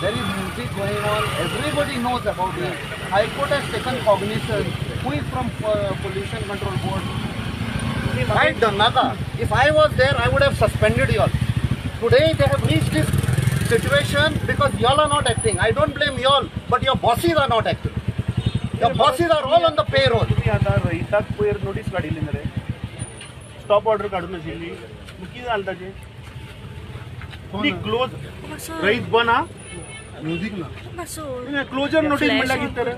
There is music going on, everybody knows about it. High Court has taken cognizance. Who is from Pollution Control Board? Right, Dannaka. If I was there, I would have suspended you all. Today they have reached this situation because y'all are not acting. I don't blame y'all, but your bosses are not acting. Your bosses are all on the payroll. तुम्ही आता रहिताक पयर notice काडिल्ली मरे, stop order काडून नाशिल्ली, कितें जालें ताचें? ती क्लोज रहीत बंद आहा, म्युझिक ना, क्लोजर नोटीस म्हणल्यार कितें तर?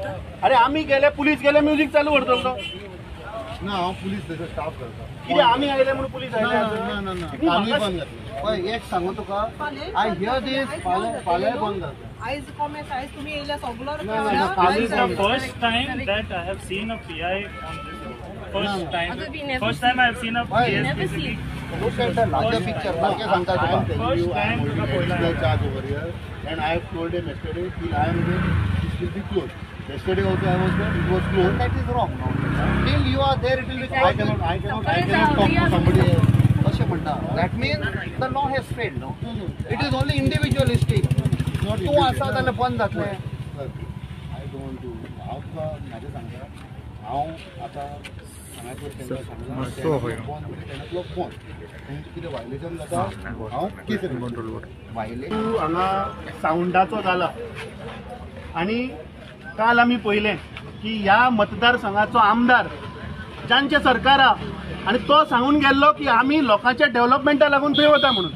अरे आमी गेले, पुलीस गेले, म्युझिक चालू करतलो तो. ना, हांव पुलीस थंयसर स्टाफ घालता. कितें आमी आयले म्हणून पुलीस आयले? ना ना ना, कालूय बंद जातलें. पळय एक सांगू तुका, I here दीस फाल्यांय बंद जातलें. आयज कॉमेंट, आयज तुमी येयल्या सगलो. कालूय बंद. First time that I have seen a PI on this. First time. First time I have seen a PI. Look at the larger picture. सारकें सांगता तुका. First time तुका पळयला. Charge over here and I have told him yesterday till I am there this will be closed. Yesterday also I was there, it was closed. That is wrong. No. Till you are there, it will be closed. I cannot talk to somebody else. अशें म्हणटा. That means the law has failed. No? It is only individualistic. तूं आसा जाल्यार बंद जातलें. I don't want to. हांव तुका म्हाजें सांगता, हांव आतां फोन कितें व्हायलेशन जाता हांव केस व्हायलेशन हांगा सावंडाचो जाला. आनी काल आमी पळयलें की ह्या मतदारसंघाचो आमदार जांचें सरकार आहा आनी तो सांगून गेल्लो की आमी लोकांच्या डेव्हलपमेंटा लागून थंय वता म्हणून.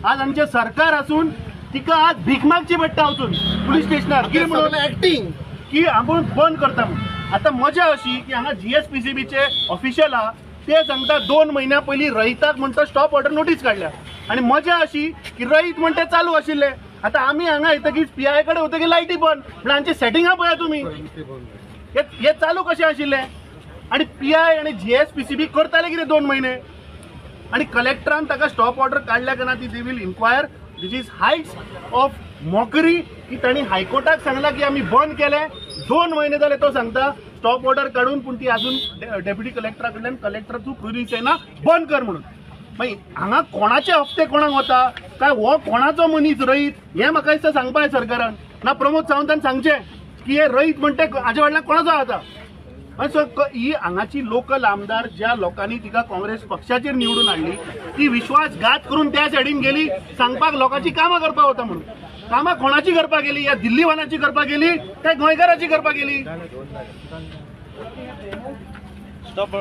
आज आमचें सरकार आसून तिका आज भीक मागची पडटा वचून पुलीस स्टेशनार, कितें म्हणून एक्टींग की आपूण बंद करता म्हणून. आतां मजा अशी की हांगा GSPCBचे ऑफिशियल आहा ते सांगता 2 म्हयन्या पयलीं रहिताक म्हणटा स्टॉप ऑर्डर नोटीस काडल्या. आनी मजा अशी की रहीत म्हणटा चालू आशिल्ले. आतां आमी हांगा येतकीच PI कडेन वतकीर लायटी बंद. म्हणल्यार हांचे सेटिंगां पळया तुमी, हे चालू कशें आशिल्लें? आनी PI आनी GSPCB करताले कितें 2 म्हयने? आनी कलेक्टरान ताका स्टॉप ऑर्डर काडल्या काय ना ती they will inquire. This is heights of mockery की तांणी हायकोर्टाक सांगलां की आमी बंद केलें, 2 म्हयने जाले तो सांगता स्टॉप ऑर्डर काडून, पूण ती अजून डेप्युटी कलेक्टरा कडल्यान कलेक्टर थ्रू पुलीस येना बंद कर म्हणून. मागीर हांगा कोणाचे हप्ते कोणाक वता काय, हो कोणाचो मनीस रहीत हें म्हाका दिसता सांगपा जाय सरकारान. ना प्रमोद सावंतान सांगचें की हे रहीत म्हणटे हाजे फाटल्यान कोणाचो आता. आनी सो ही हांगाची लोकल आमदार ज्या लोकांनी तिका काँग्रेस पक्षाचेर निवडून हाडली ती विश्वासघात करून त्या सायडीन गेली सांगपाक लोकांची कामां करपाक वता म्हणून. कामां कोणाची करपाक गेली? ह्या दिल्लीवानाची करपाक गेली काय गोंयकाराची करपाक गेली? स्टॉप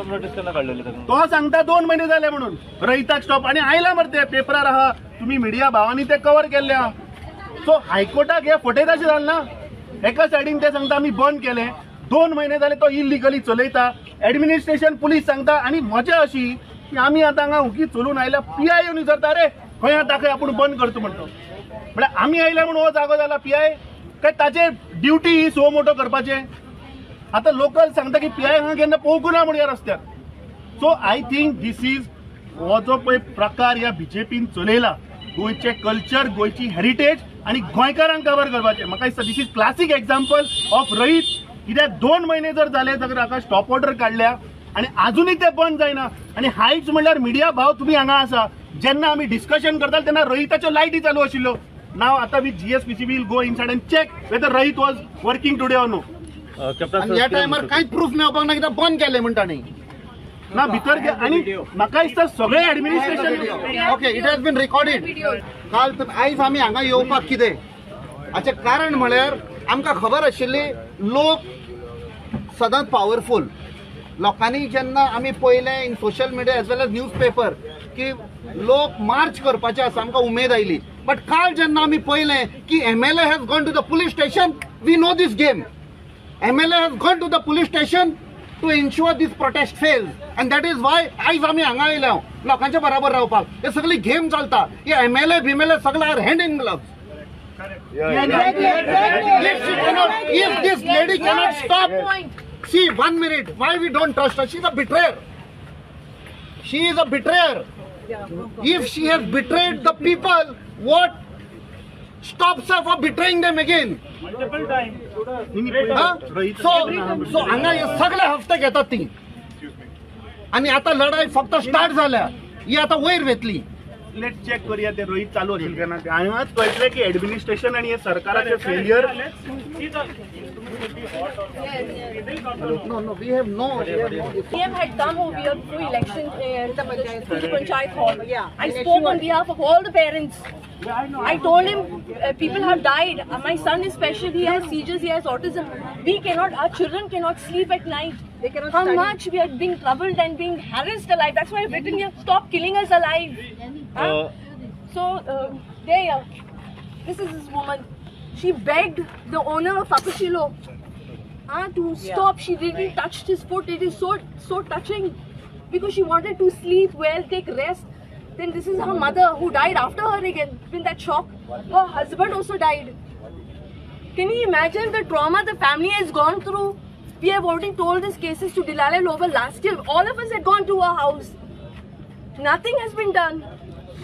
नोटीस केन्ना काडलेली? तो सांगता 2 म्हयने जाले म्हणून रहिताक स्टॉप. आनी आयला मरे ते पेपरार आहा, तुमी मिडिया भावांनी ते कवर केल्ले आहा. सो हायकोर्टाक हे फटयताशें जालें ना. एका सायडीन ते सांगता आमी बंद केलें, 2 म्हयने जाले तो इलिगली चलयता, एडमिनिस्ट्रेशन पुलीस सांगता. आनी मजा अशी की आमी आतां हांगा हुकी चलून आयल्या, PI येवन विचारता अरे खंय आहा दाखय आपूण बंद करता म्हणटा. म्हळ्यार आमी आयल्या म्हणून हो जागो जाला PI काय ताचे ड्युटी ही सो मोटो करपाचें? आतां लोकल सांगता की PI हांगा केन्ना पोवूंक ना म्हूण ह्या रस्त्यार. So I think this is हो जो पळय प्रकार ह्या BJPन चलयला, गोंयचें कल्चर, गोंयची हेरिटेज आनी गोंयकारांक काबार करपाचें. म्हाका दिसता this is classic example of Rohit. कित्याक 2 म्हयने जर जाले जाल्यार हाका स्टॉप ऑर्डर काडल्या आनी आजुनूय ते बंद जायना. आनी हायट्स म्हणल्यार मिडिया भाव तुमी हांगा आसा, जेन्ना आमी डिस्कशन करताले तेन्ना रहिताच्यो लायटी चालू आशिल्ल्यो. नाव आतां with GSPCB will go inside and check whether Rohit was working today or no. ह्या टायमार कांयच प्रूफ मेळपाक ना कित्याक बंद केलें म्हणटा न्ही ना भितर. आनी म्हाका दिसता सगळें administration. Okay, it has been recorded. काल आयज आमी हांगा येवपाक कितें हाचें कारण म्हळ्यार आमकां खबर आशिल्ली लोक सदांच पावरफूल. लोकांनी जेन्ना आमी पळयलें in social media as well as newspaper की लोक मार्च करपाचे आसा, आमकां उमेद आयली. बट काल जेन्ना आमी पळयलें की MLA has gone to the police station, we know this game. MLA has gone to the police station to ensure this protest fails, and that is why आयज आमी हांगा आयल्या लोकांच्या बराबर रावपाक. हे सगळी गेम चलता, हे MLA बिमएलए सगळे are hand in gloves. If this lady cannot stop, see 1 minute, why we don't trust her? She is a betrayer. She is a betrayer. If she has betrayed the people, what stops her from betraying them again? Multiple times. So हांगा हे सगळे हफ्ते घेतात ती. आनी आतां लढाई फक्त स्टार्ट जाल्या, ही आतां वयर वेतली. Let's check करूया ते रोहित चालू असेल का ना. हांगाच कळटलें की ऍडमिनिस्ट्रेशन आणि हे सरकाराचे failure. No, no, we have no. CM had come over here through election to the panchayat hall. I spoke on behalf of all the parents. I told him people have died. My son is special. He has seizures. He has autism. We cannot. Our children cannot sleep at night. They cannot How study. much we are being troubled and being harassed alive. That's why I've written here, stop killing us alive. Huh? So there you are. This is this woman. She begged the owner of Papuchilo to stop. She really touched his foot. It is so touching because she wanted to sleep well, take rest. Then this is her mother who died after her again in that shock. Her husband also died. Can you imagine the trauma the family has gone through? We have already told these cases to Delilah Lobo last year. All of us had gone to her house. Nothing has been done.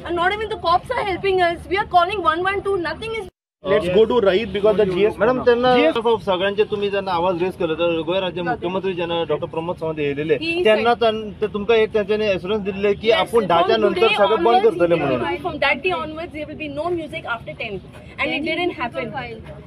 And not even the cops are helping us. We are calling 112. Nothing is. Let's go to Rohit because the GS. Madam त्यांना सगळ्यांचे तुम्ही ज्यांना आवाज rays केला तर गोवा राज्य मुख्यमंत्री ज्यांना डॉक्टर प्रमोद सावंत येलेले त्यांना तुमका एक त्यांच्यानी एश्योरन्स दिले की आपण 10च्या नंतर सगळं बंद करतले म्हणून. From that day onwards there will be no music after 10 and it didn't happen.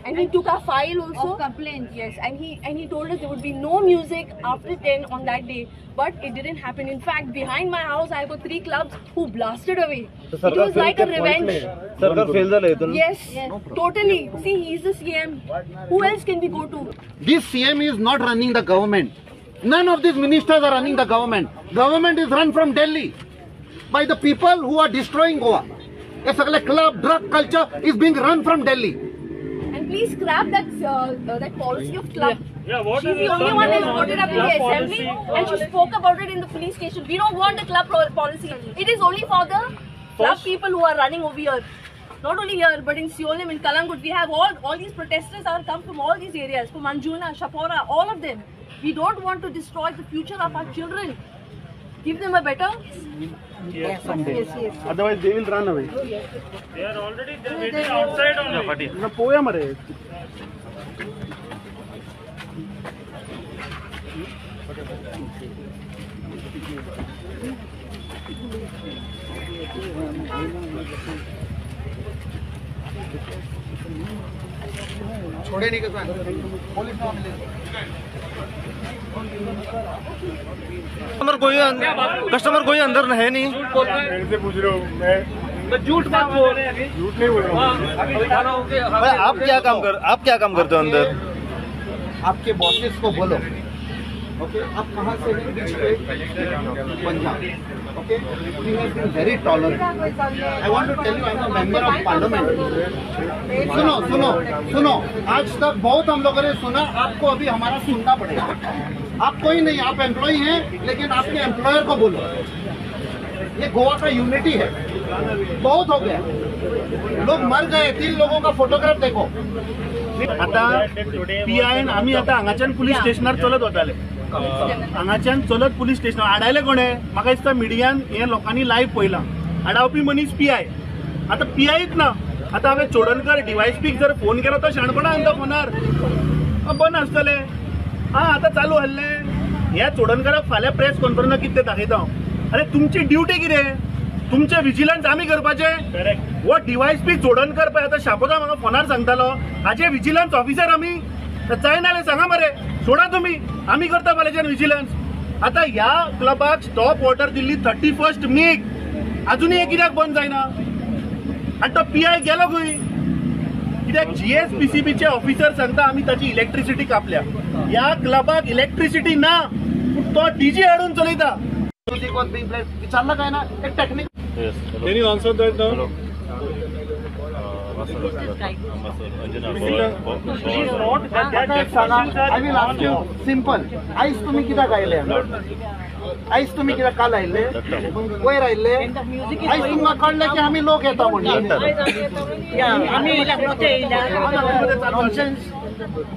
And he took our file also. Of complaint. Yes, and he told us there would be no music after 10 on that day, but it didn't happen. In fact, behind my house I got 3 clubs who blasted away. It was like a revenge. सरकार fail झालं इथून. Yes. Totally. See, he is the CM. Who else can we go to? This CM is not running the government. None of these ministers are running the government. Government is run from Delhi by the people who are destroying Goa. A sagale club, drug culture is being run from Delhi. And please scrap that that policy of club. Yeah, what She's the only one who has brought it up in the assembly, and she spoke about it in the police station. We don't want the club policy. It is only for the club people who are running over here. Not only here, but in Siolim, in Kalangut, we have all these protesters are come from all these areas, from Anjuna, Shapora, all of them. We don't want to destroy the future of our children. Give them a better. Yes, yes, yes. Otherwise, they will run away. They are already waiting outside only. Na poya mare. छोड़े नहीं कर police ना मिले. Customer कोई अंदर है नहीं. मेरे से पूछ रहे हो, मैं झूठ बात बोल रहे हैं. झूठ नहीं बोल रहा हूँ. आप क्या काम करते हो अंदर? आपके बॉसेस को बोलो. ओके, आप कहाँ से हैं? Which state? Punjab. Okay, we have been very tolerant. I want to tell you, I am a member of parliament. सुनो सुनो सुनो, आज तक बहुत हम लोगों ने सुना, आपको अभी हमारा सुनना पड़ेगा. आप कोई नहीं, आप एम्प्लॉय हैं, लेकिन आपके एम्प्लॉयर को बोलो. ये गोवा का यूनिटी है. बहुत हो गया, लोग मर गए. 3 लोगों का फोटोग्राफ देखो. आता पीआय आमी आता हांगाच्यान पुलीस स्टेशनार चलत वताले. हांगाच्यान चलत पुलीस स्टेशनार आडायले कोणे? म्हाका दिसता मिडियान हे लोकांनी लायव्ह पळयलां. आडावपी मनीस पीआय. आतां पीआयच ना. आतां हांवें चोडणकर डीवायएसपीक जर फोन केलो तो शाणपणा सांगता फोनार बंद आसतलें. आं आतां चालू आहलें. ह्या चोडणकराक फाल्यां प्रेस कॉन्फरन्साक कितें दाखयता हांव. अरे तुमची ड्युटी कितें? तुमचे विजिलन्स आमी करपाचें. हो डीवायएसपी चोडणकर पळय आतां शापोदा म्हाका फोनार सांगतालो हाजे विजिलन्स ऑफिसर आमी. जायना जाल्यार सांगा मरे, सोडा तुमी, आमी करता फाल्यांच्यान विजिलन्स. आतां ह्या क्लबाक स्टॉप ऑर्डर दिल्ली 31 मेक, अजुनूय हें कित्याक बंद जायना? आनी तो पीआय गेलो खंय? कित्याक जीएसपीसीबीचे ऑफिसर सांगता आमी ताची इलेक्ट्रिसिटी कापल्या. ह्या क्लबाक इलेक्ट्रिसिटी ना, पूण तो डीजे हाडून चलयता. विचारलं काय ना एक technique. Can you answer that now? I will ask you simple. आयज तुम्ही कित्याक आयले? आयज तुम्ही कित्याक काल आयले? वयर आयले? आयज तुमकां कळ्ळें की आमी लोक येता म्हणून.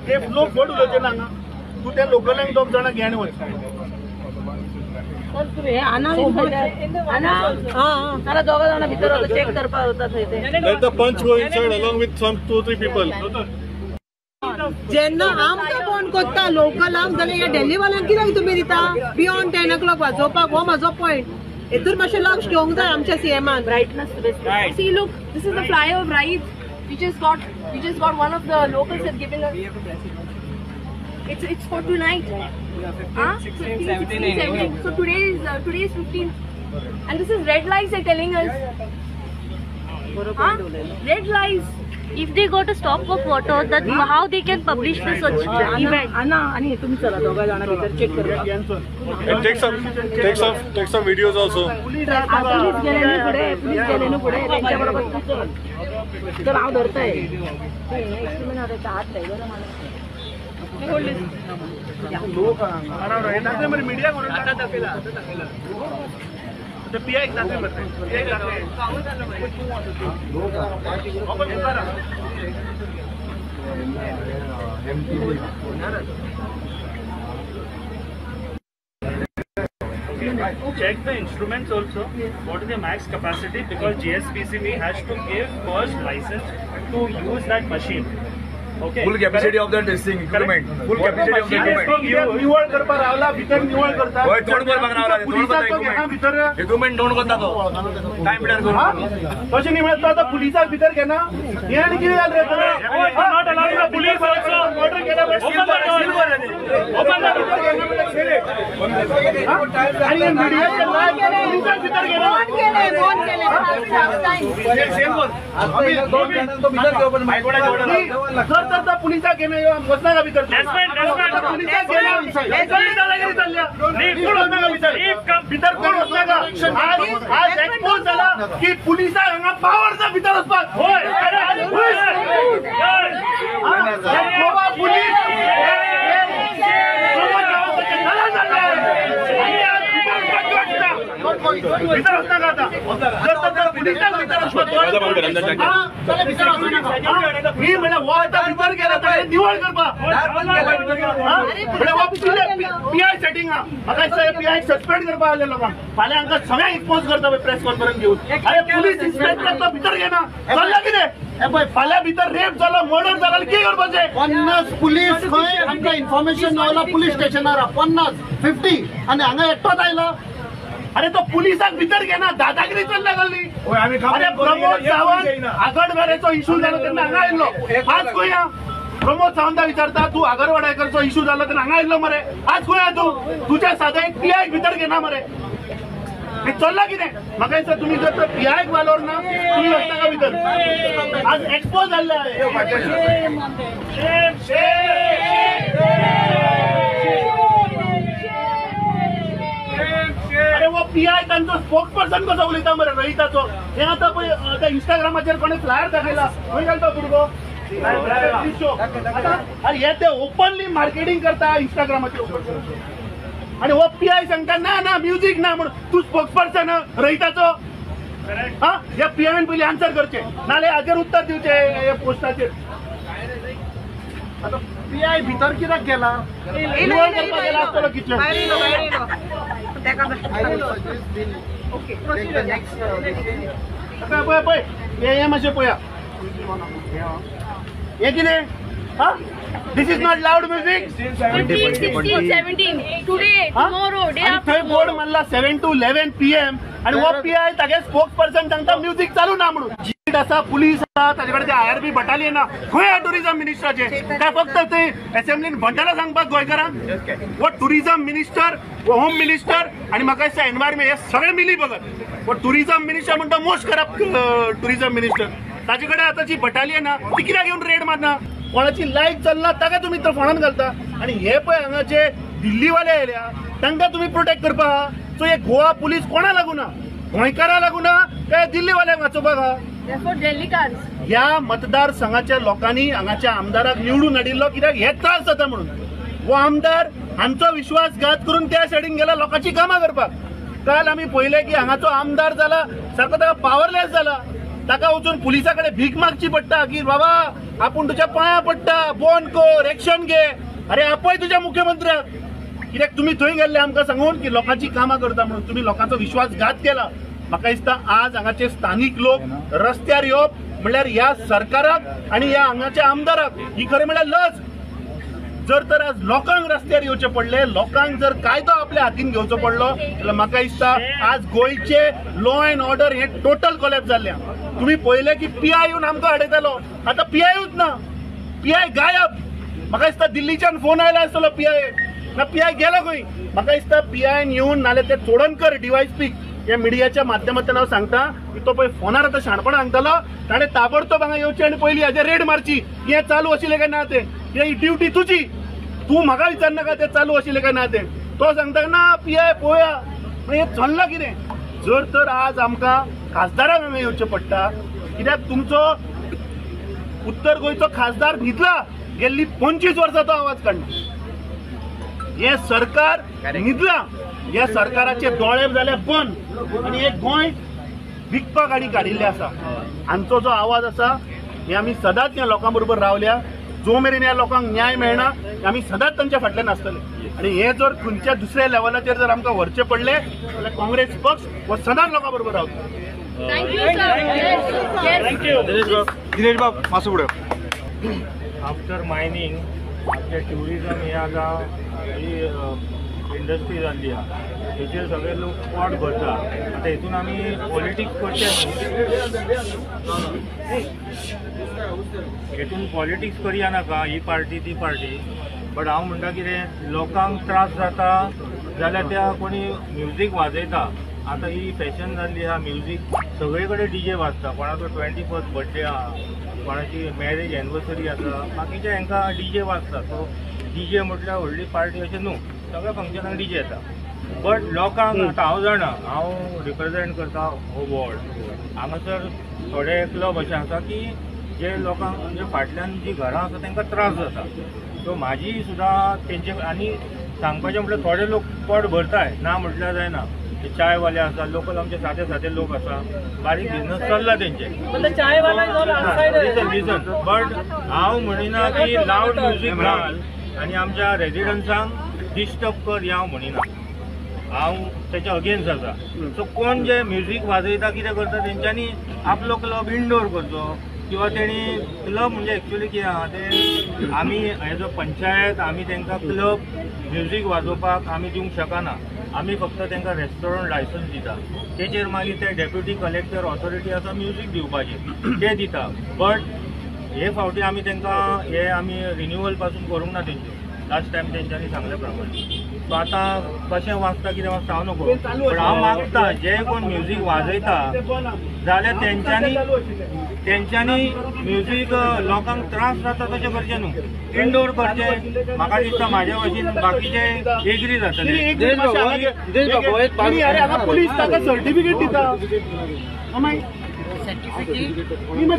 ते लोक फट उलोवचे ना हांगा. तूं त्या लोकलांक दोग जाणां घेवन वच. Let the punch go inside along with some 2-3 people. जेन्ना आमकां फोन करता लोकलांक जाल्यार ह्या दिल्लीवाल्यांक कित्याक तुमी दिता बियोंड 10 o'clock वाजोवपाक? हो म्हाजो पॉयंट. हेतूर मातशें लक्ष घेवंक जाय आमच्या सीएमान. Brightness best. See look, this is the flyer of Raid. We just got one of the locals have given us. It's for tonight. 15, 16, 17. So today is 15. And this is red lies they're telling us. Red lies. If they got a stop of water, that how they can publish this such event? Anna, ani tumi chala doga jana bhitar check karo. Take some videos also. Police गेले पुढे त्यांच्या बरोबर तू चल. तर हांव धरताय. हात लाय गरम आला. मीडिया पीआय दाखय मरे पीआय दाखय. Check the instruments also. What is the max capacity? Because GSPCB has to give first license to use that machine. Okay. Full capacity of that thing equipment. Full capacity of the equipment. निवळ करपा रावला भितर निवळ करता. होय तोंड करपाक रावला तोंड करता इक्विपमेंट. इक्विपमेंट तोंड करता तो. टाइम पिरियड करून. तशें न्ही म्हळ्यार तो आतां पुलिसाक भितर घेना. हें आनी कितें जालें रे? Not allowing the police also. Order केला Open the door. आनी मिडियाचे लायव्ह पुलिसाक भितर घेना. कोण केले जर तर पुलिसाक घेना वचनाका भितर. पुलिसाक घेना चल्ल्या कोण वचनाका भितर भितर कोण वचनाका. आज एक्सपोज जाला की पुलिसाक हांगा पावर ना भितर वचपाक. गोवा पुलीस भितर वचनाका आतां. जर तर पुलिसाक भितर वचपाक मी म्हणल्यार हो आतां भितर गेला ताणें निवळ करपाक म्हणल्यार हो पीआय सेटींग आहा. म्हाका दिसता पीआय सस्पेंड करपाक आयले लोकांक. फाल्यां हांकां सगळ्यांक एक्सपोज करता पळय प्रेस कॉन्फरन्स घेवन. अरे पुलीस इन्स्पेक्टर तो भितर घेना चल्ला कितें? फाल्यां भितर रेप जालो मर्डर जालो कितें करपाचें? 50 पुलीस खंय आमकां इन्फॉर्मेशन मेळ्ळा पुलीस स्टेशनार 50 50 आनी हांगा एकटोच आयलो. अरे तो पुलिसाक भितर घेना दादागिरी चल्ल्या गल्ली. अरे प्रमोद सावंत आगरवाड्याचो इशू जालो तेन्ना हांगा आयिल्लो. आज खंय आहा? प्रमोद सावंता विचारता तूं आगरवाड्याचो इशू जालो तेन्ना हांगा आयिल्लो मरे, आज खंय आहा तूं? तुज्या साद्या एक पीआयक भितर घेना मरे. हें चल्लां कितें? म्हाका दिसता तुमी जर पीआयक वालोर ना तुमी वचनाका भितर. आज एक्सपोज जाल्ले. अरे वो पीआय तांचो स्पोक्स पर्सन कसो उलयता मरे रहिताचो. हें आतां पळय आतां इंस्टाग्रामाचेर कोणें फ्लायर दाखयला खंय घालता भुरगो. आतां हे ते ओपनली मार्केटिंग करता इंस्टाग्रामाचेर ओपन. आनी हो पीआय सांगता ना ना म्युजीक ना म्हणून. तूं स्पोक्स पर्सन रहिताचो. हा ह्या पीआयन पयलीं आन्सर करचें नाल्यार हाजेर उत्तर दिवचें ह्या पोस्टाचेर. आतां पीआय भितर कित्याक गेला? निवळ करपाक गेला आसतलो किचन. पळय पळय हें मातशें पळया. हें कितें? हा this is not loud music. 15, 16, 17 today, tomorrow, day after. थंय बोर्ड मारला 7 to 11 PM आनी हो पीआय तागे स्पोक्स पर्सन सांगता म्युजीक चालू ना म्हणून. जीट आसा पुलीस आसा ताजे कडेन ते आयआरबी बटालियन आहा. खंय आहा टुरिजम मिनिस्टराचे? काय फक्त ते एसेंब्लीन भंडारा सांगपाक गोंयकारांक? हो टुरिजम मिनिस्टर, होम मिनिस्टर आनी म्हाका दिसता एनवायरमेंट हे सगळे मिली बघत. हो टुरिजम मिनिस्टर म्हणटा मोस्ट करप्ट टुरिजम मिनिस्टर. ताजे कडेन आतां जी बटालियन आहा ती कित्याक घेवन रेड मारना? कोणाची लायट चलना ताका तुमी तर फोंडान घालता. आनी हे पळय हांगा जे दिल्लीवाले आयल्या तांकां तुमी प्रोटेक्ट करपा आहा. सो हे गोवा पुलीस कोणा लागूना? गोंयकारां लागूना काय दिल्लीवाल्यांक वाचोवपाक आहा? ह्या मतदारसंघाच्या लोकांनी हांगाच्या आमदाराक निवडून हाडिल्लो कित्याक हे त्रास जाता म्हणून. हो आमदार हांचो विश्वासघात करून त्या सायडीन गेला लोकांची कामां करपाक. काल आमी पळयलें की हांगाचो आमदार जाला सारको ताका पावरलेस जाला. ताका वचून पुलिसा कडेन भीक मागची पडटा की बाबा आपूण तुज्या पांया पडटा, बंद कर, एक्शन घे. अरे आपय तुज्या मुख्यमंत्र्याक कित्याक तुमी थंय गेल्ले आमकां सांगून की लोकांची कामां करता म्हणून. तुमी लोकांचो विश्वासघात केला. म्हाका दिसता आज हांगाचे स्थानीक लोक रस्त्यार येवप म्हणल्यार ह्या सरकाराक आनी ह्या हांगाच्या आमदाराक ही खरें म्हणल्यार लज. जर तर आज लोकांक रस्त्यार येवचें पडलें, लोकांक जर कायदो आपल्या हातीन घेवचो पडलो जाल्यार म्हाका दिसता आज गोंयचे लॉ एंड ऑर्डर हे टोटल कोलॅप्स जाल्ले. तुमी पळयलें की पीआय येवन आमकां अडयतालो, आतां पीआयूच ना, पीआय गायब. म्हाका दिसता दिल्लीच्यान फोन आयला आसतलो पीआय ना, पीआय गेलो खंय. म्हाका दिसता पीआयन येवन नाल्यार ते चोडणकर डीवायएसपी ह्या मिडियाच्या माध्यमांतल्यान हांव सांगता की तो पळय फोनार आतां शाणपणां सांगतालो, ताणें ताबडतोब हांगा येवचें आनी पयलीं हाजेर रेड मारची की हें चालू आशिल्लें काय ना तें. ही ड्युटी तुजी, तूं म्हाका विचारनाका तें चालू आशिल्लें काय ना तें. तो सांगता ना पीआय पळोवया. हें चल्लां कितें? जर तर आज आमकां खासदारांक हांगा येवचें पडटा, कित्याक तुमचो उत्तर गोंयचो खासदार न्हिदला गेल्ली 25 वर्सां तो आवाज काडना. हें सरकार न्हिदलां, ह्या सरकाराचे दोळे जाले बंद आनी हे गोंय विकपाक आनी काडिल्लें आसा. आमचो जो आवाज आसा हे आमी सदांच ह्या लोकां बरोबर रावल्या. जो मेरेन ह्या लोकांक न्याय मेळना आमी सदांच तांच्या फाटल्यान आसतले. आनी हे जर खंयच्या दुसऱ्या लेवलाचेर जर आमकां व्हरचें पडलें जाल्यार काँग्रेस पक्ष हो सदांच लोकां बरोबर रावतलो. दिनेश बाब मातसो फुडें. आफ्टर मायनींग आमचें ट्युरिजम हें आतां ही इंडस्ट्री जाल्ली आहा, हेचेर सगळे लोक पोट भरता. आतां हितून आमी पॉलिटिक्स करचे न्हू, हितून पॉलिटिक्स करया नाका, ही पार्टी ती पार्टी. बट हांव म्हणटा कितें, लोकांक त्रास जाता जाल्यार त्या कोणी म्युजीक वाजयता. आतां ही फॅशन जाल्ली आहा म्युजीक, सगळे कडेन डीजे वाजता. कोणाचो 21st birthday आहा, कोणाची मॅरेज एनिवर्सरी आसा, बाकीच्या हांकां डीजे वाजता. सो डीजे म्हटल्यार व्हडली पार्टी अशें न्हू, सगळ्या फंक्शनाक डीजे येता. बट लोकांक आतां हांव जाणा, हांव रिप्रेजेंट करता हो वॉर्ड, हांगासर थोडे क्लब अशे आसा की जे लोकांक म्हणजे फाटल्यान जी घरां आसा तांकां त्रास जाता. सो म्हाजी सुद्दां तेंचे आनी सांगपाचें म्हटल्यार थोडे लोक पोट भरताय, ना म्हटल्यार जायना. चायवाले आसा, लोकल आमचे सादे सादे लोक आसा, बारीक बिजनस चल्ला तेंचे, रिजन. बट हांव म्हणिना की लावड म्युजीक घाल आनी आमच्या रेजिडन्सांक डिस्टर्ब कर हें हांव म्हणिना, हांव तेच्या अगेन्स्ट आसा. सो कोण जे म्युजीक वाजयता कितें करता तेंच्यांनी आपलो क्लब इंडोर करचो, किंवा तेणी क्लब म्हणजे एक्चुअली कितें आहा ते आमी एज अ पंचायत आमी तांकां क्लब म्युजीक वाजोवपाक आमी दिवंक शकना. आमी फक्त तांकां रेस्टॉरंट लायसन्स दिता, तेचेर मागीर ते डेप्युटी कलेक्टर ऑथॉरिटी आसा म्युजीक दिवपाची ते दिता. बट हे फावटी आमी तांकां हे आमी रिन्युअल पासून करूंक ना तेंच्यो, लास्ट टायम तेंच्यांनी सांगले प्रमाणे. सो आतां कशें वाजता कितें वाजता हांव नको, पण हांव मागता जे कोण म्युजीक वाजयता जाल्यार तेंच्यांनी म्युजीक लोकांक त्रास जाता तशें करचें न्हू, इंडोर करचें. म्हाका दिसता म्हाज्या भाशेन बाकीचे एग्री जातले. पुलीस ताका सर्टिफिकेट दिता,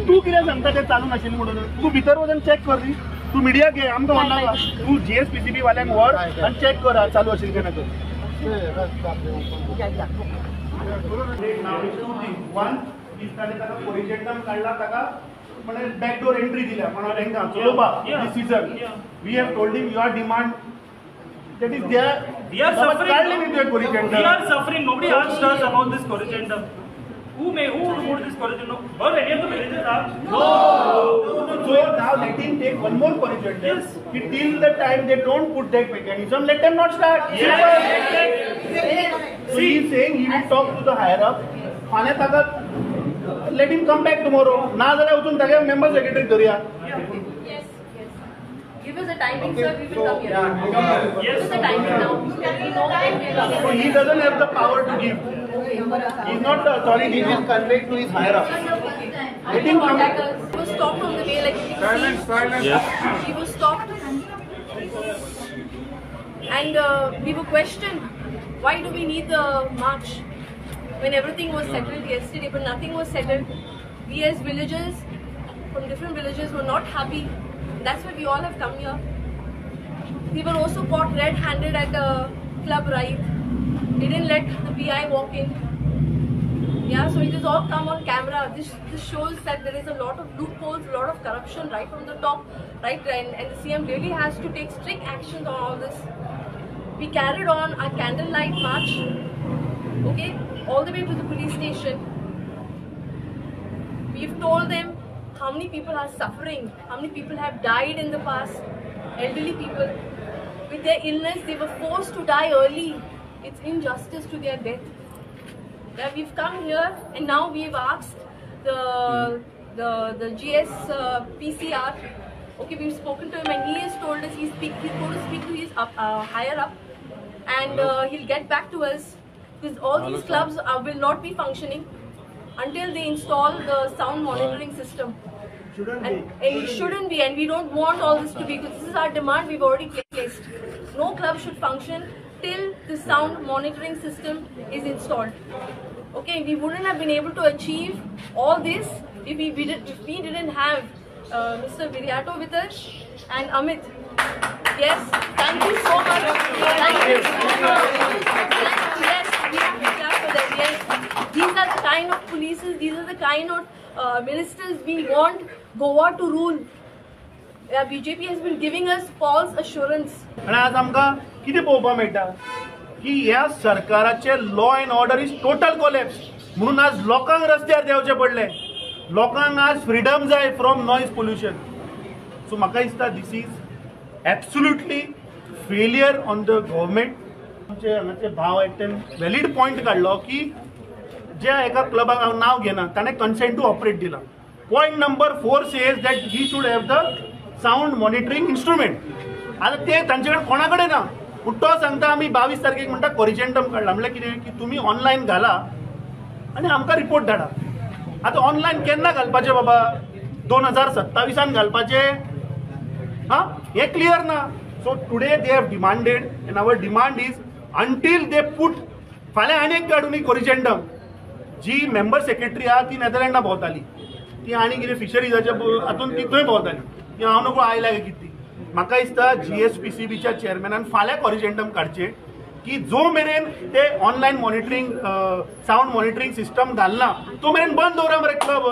तूं कितें सांगता तें चालू नाशिल्लें म्हणून तूं भितर वचून चॅक कर न्ही, तूं मिडिया घे आमकां व्हरनाका, तूं जीएसपीसीबी वाल्यांक व्हर आनी चॅक कर चालू आशिल्लें काय ना तें. वन is ताणें ताका कोरिजेंडम काडला, ताका म्हणजे बॅकडोर एंट्री दिल्या कोणा तांकां चलोवपाक this season. We have told him your demand that is there. We are suffering. We are suffering. Nobody asked us about this corrigendum. Who wrote this corrigendum? Were any of the villages asked? No. So now let him take one more corrigendum. Yes. Till the time they don't put that mechanism, let them not start. Yes. So he is saying he will talk to the higher up. फाल्यां ताका let him come back tomorrow. ना जाल्यार वचून ताका member secretary धरुया. Yes, yes. Give us a timing, sir. We will come here. Yes. Give us a timing now. We know when we will come. So he doesn't have the power to give. He is not the authority. He will convey to his higher up. Let him come. He was stopped on the way, like you can see. Yes. He was stopped, and we were questioned. Why do we need the march when everything was settled yesterday? But nothing was settled. We as villagers from different villages were not happy. That's why we all have come here. We were also caught red-handed at a club ride. They didn't let the PI walk in. Yeah, so it has all come on camera. This shows that there is a lot of loopholes, a lot of corruption right from the top, right? And the CM really has to take strict actions on all this. We carried on our candlelight march, okay, all the way to the police station. We've told them how many people are suffering, how many people have died in the past. elderly people. With their illness, they were forced to die early. It's injustice to their death. That we've come here and now we've asked the GS PCR. Okay, we've spoken to him and he has told us he's going to speak to his higher up, and he'll get back to us, because all these clubs will not be functioning until they install the sound monitoring system. And it shouldn't be, and we don't want all this to be, because this is our demand we've already placed. No club should function till the sound monitoring system is installed. Okay, we wouldn't have been able to achieve all this if we didn't have Mr. Viriato with us and Amit. Yes, thank you so much. Thank you. Yes, we have to clap for them. Yes, these are the kind of polices, these are the kind of ministers we want Goa to rule. BJP has been giving us false assurance. आणि आज आमकां कितें पळोवपाक मेळटा की ह्या सरकाराचे law and order is total collapse. म्हणून आज लोकांक रस्त्यार देंवचें पडलें. लोकांक आज फ्रिडम जाय फ्रॉम नॉयज पोल्युशन. सो म्हाका दिसता this is absolutely failure on the government. आमचे हांगाचे भाव एकट्यान व्हॅलीड पॉयंट काडलो की ज्या एका क्लबाक हांव नांव घेना ताणें कन्सेंट टू ऑपरेट दिला. Point number 4 says that he should have the sound monitoring instrument. आतां ते तांचे कडेन कोणा कडेन ना, पूण तो सांगता आमी 22 तारखेक म्हणटा कोरिजेंटम काडला. म्हणल्यार कितें की तुमी ऑनलायन घाला आनी आमकां रिपोर्ट धाडा. आतां ऑनलायन केन्ना घालपाचें बाबा? 2027 घालपाचें? हां, हें क्लियर ना. So today they have demanded and our demand is until they put. फाल्यां आनी एक काडून कोरिजेंडम. जी मेंबर सेक्रेटरी आहा ती नेदरलँडा भोंवताली, ती आनी कितें फिशरीजाच्या हातून ती थंय भोंवताली, ती हांव नको आयल्या काय कितें. म्हाका दिसता GSPCBच्या चेअरमॅनान फाल्यां कॉरिजेंडम काडचें की जो मेरेन ते online monitoring sound monitoring system घालना तो मेरेन बंद दवरा मरे क्लब.